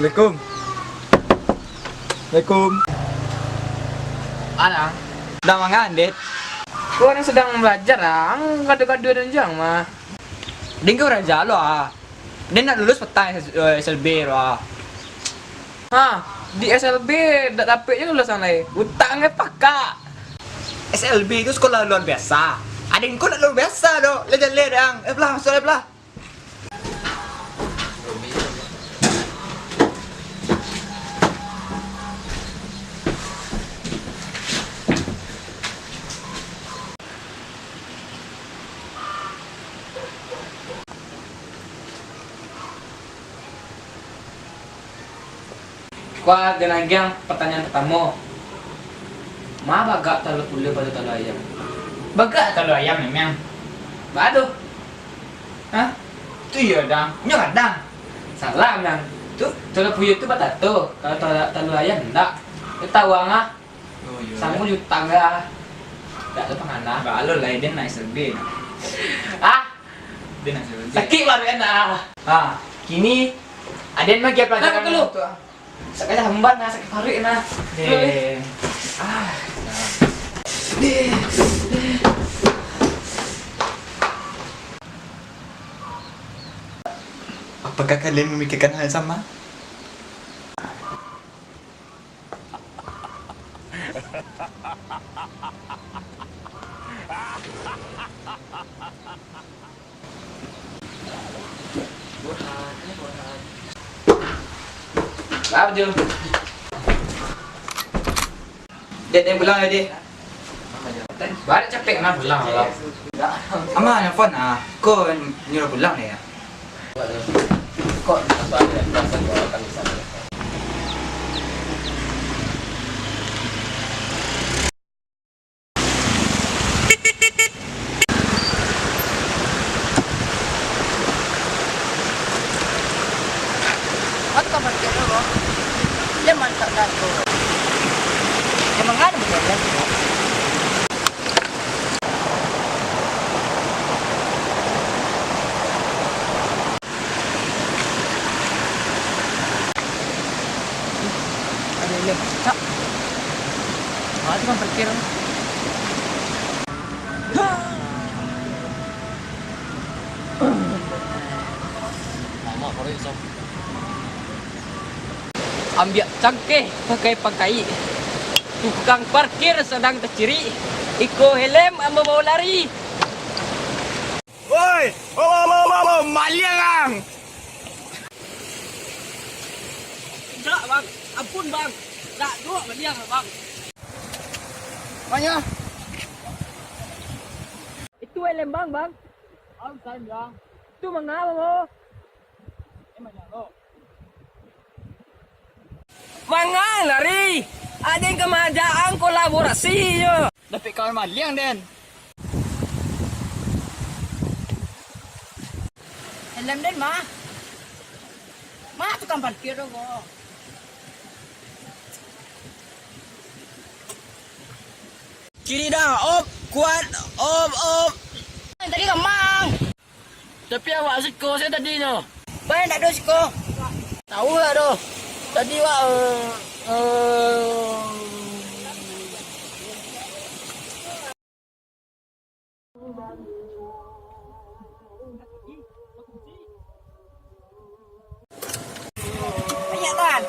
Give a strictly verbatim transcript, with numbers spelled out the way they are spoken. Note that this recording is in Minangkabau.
Assalamualaikum. Assalamualaikum. Anak. Dah mangan, Dit? Ko urang sadang balajar, ang kado-kado dan jang mah. Ding ko raja lo ah. Dia nak lulus petang S L B lo ah. Ha, di S L B dak dapek je lulus ang lai. Utak ang pakak. S L B tu sekolah luar biasa. Ading ko nak luar biasa doh. Lah jaleh dang. Eh, pelah, masuk lah, pelah. Kua, den agiah pertanyaan pertamo. Ma bagak talua puyuah pado talua ayam? Bagak talua ayam, Miang. Baa tu? Hah? Tu iyo, Dang. Nyo kadang. Salah, Miang. Tu talua puyuah tu batato, kalau talua, talua ayam ndak. Ketahuan ah. Oh, iyo. Samo jutang lah. Dak ado pangana. Baa lo lai, den nak S L B. Ah, Den nak S L B. Sakik baru enak ah. Ha, kini aden bagi pelajaran tu ah. Sakali hambat nah, sakik paruik nah. Eh. Ah. Apakah kalian memikirkan hal yang sama? Burhan, ini Burhan. Apa tu? Dek, dek pulang lah, dek. Baa capek nah pulang lah. Ama nelfon ah, ko nyuruah pulang dek. Kok apa ya? Perasaan gua akan bisa. Mantap, mantap, bro. Dia mantap dah, bro. Dia mangadu, bro. Ada yang pecah. Ah, tu kan parkir. Ambiak cangkeh pakai pangkaik. Tukang parkir sadang tacirik. Iko helm ambo bawa lari. Woi, oh, oh, oh, oh, oh, maliang ang! Indak, Bang. Ampun, Bang. Indak, duo maliang, Bang. Manya? Itu helm Bang, Bang. Ampun, Bang. Itu manga, Bang, oh. Emang lo. Mangang lari, aden ka maajak ang kolaborasi jo. Dapek kawan maliang den. Helm den mah. Mah tukang parkir tu ko. Kiri dah, op, kuat, op, op. Tadi kamang. Tapi awak siko sajo tadi nyo. Pai ndak ado siko. Tahu lah doh. Tadi wak, eh, eh. Banyak, Tan.